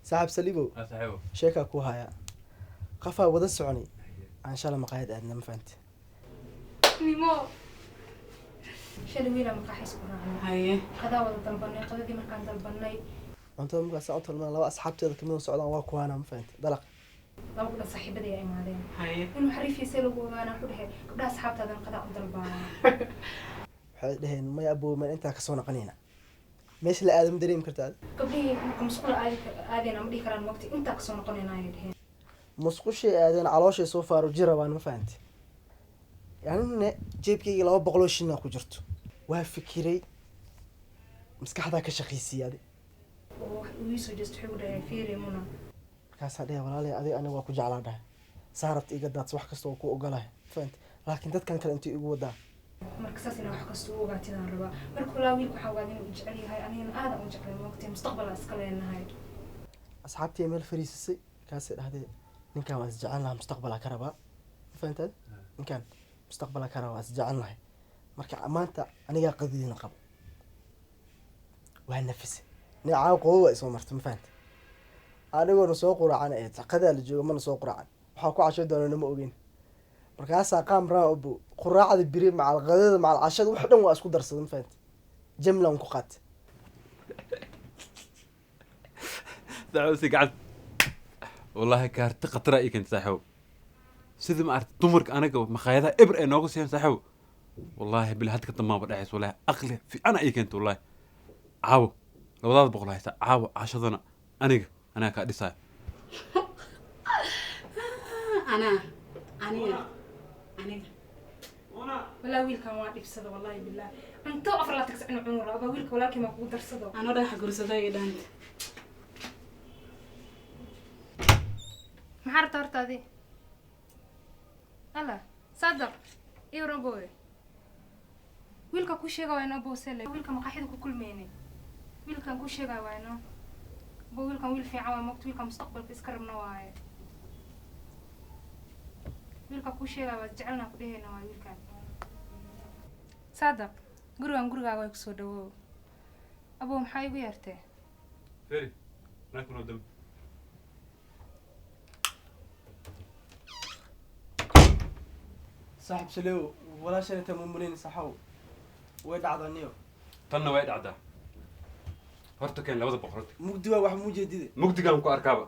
Saaxib Saliibow. Saaxiibo. Sheekaa ku haya, qafaa wada soconay aan shala maqaayad aadna, ma fahanti? Nimo shalay wiilaa maqaaxis ku raacnay. Haye. Qadaa wada dalbanay, qadadii markaan dalbanay, cuntada markaas u talmaan laba asxaabteeda kamid socdaan, waa kuwaana, ma fahanti, dalaq. Laba gabdha saaxiibadii ay imaadeen. Haye. Inuu xariifiisee lagu ogaanaa, wuxuu dhahay gabdhaha asxaabtaadan qadaa u dalbaana. Waxay dhaheen maya abow, meel intaa kasoo naqanayna meesha la aadama dareemi kartaa. Gabdhihii marka musqula aadi aadeen ama dhihi karaan mogti intaa kasoo noqonayna ayay dhaheen. Musqushay aadeen, calooshay soo faaruji rabaan, ma fahanti? Anina jeebkayga 200 shilina ku jirto. Waa fikiray, maskaxdaa ka shaqaysiiyay adi. Oo wax uu ii soo jeesto, wuxuu dhahay fiiri Muna. Markaasaa dhahay walaalay, adiga aniga waa ku jeclaa, dhahay saa rabta iga daadsa, wax kasta oo ku ogolahay, ma fahanti? Laakiin dadkan kale intay igu wadaa. Marka saas inaa wax kasta u ogaatidaan rabaa. Marka walaa wiilka waxaa ogaaday inuu jecel yahay, anigana aadan u jeclay mogti, mustaqbalaa iska leenahay. Asxaabtii meel fariisisay, markaasay dhahdee ninkan waan isjecel lahaa, mustaqbalaa ka rabaa, ma fahantaad? Ninkan mustaqbalaa ka rabaa, waan isjecel lahay. Marka maanta anigaa qadadiina qabo, waa nafise nin caaw qobo waa isoo marta, ma fahanta? Anigoona soo quraacan ee qadaa la jooga, mana soo quraacan, waxaa ku casho doonana ma ogeyn. Markaasaa qaam raa obo quraacda biri macal qadada macal cashada wax dhan waa isku darsada, ma fahanta? Jamlan ku qaatay. Saaxiibo, si gacan wallaahi kaarti khatara ii keentay saaxiibo. Sidii ma aragtay dumarka anaga makhaayadaha eber ay nooga siiyaan saaxiibo, wallaahi bil hadda ka dambaanba dhexaysa. Wallaahi aqli fiican ii keentay. Wallaahi caawo labadaada boqol haysta, caawo cashadana aniga anaga kaa dhisaayo. Anaa aniga aniga. Walaa wiilkan waa dhibsada, wallahi billah, cunto afar laa tagsa inuu cunu rabo wiilka walaalkii maa kugu darsado. Anoo dhagax gursada iyo dhaanta. Maxaa rabtaa horta adi? Alla Saadaq iyo waran bowe, wiilka ku sheega waa inoo bowsele, wiilka maqaaxida ku kulmeynay, wiilkan ku sheega waa inoo bo, wiilkan wiil fiican waa mogta, wiilka mustaqbalka iska rabna waaye, wiilka ku sheega waa jecelnaa ku dhehayna waa wiilkan. Saadaq, gurigan gurigaaga way kusoo dhawow. Abow, maxaa igu yeertee? Feri naagta noo dambi. Saaxib Saleew, walaashan inta mumuleyn saxow, way dhacdaa niyo. Tanna way dhacdaa. Horta keen 200 horta. Mugdi waa wax muujeedide. Mugdigaan ku arkaaba.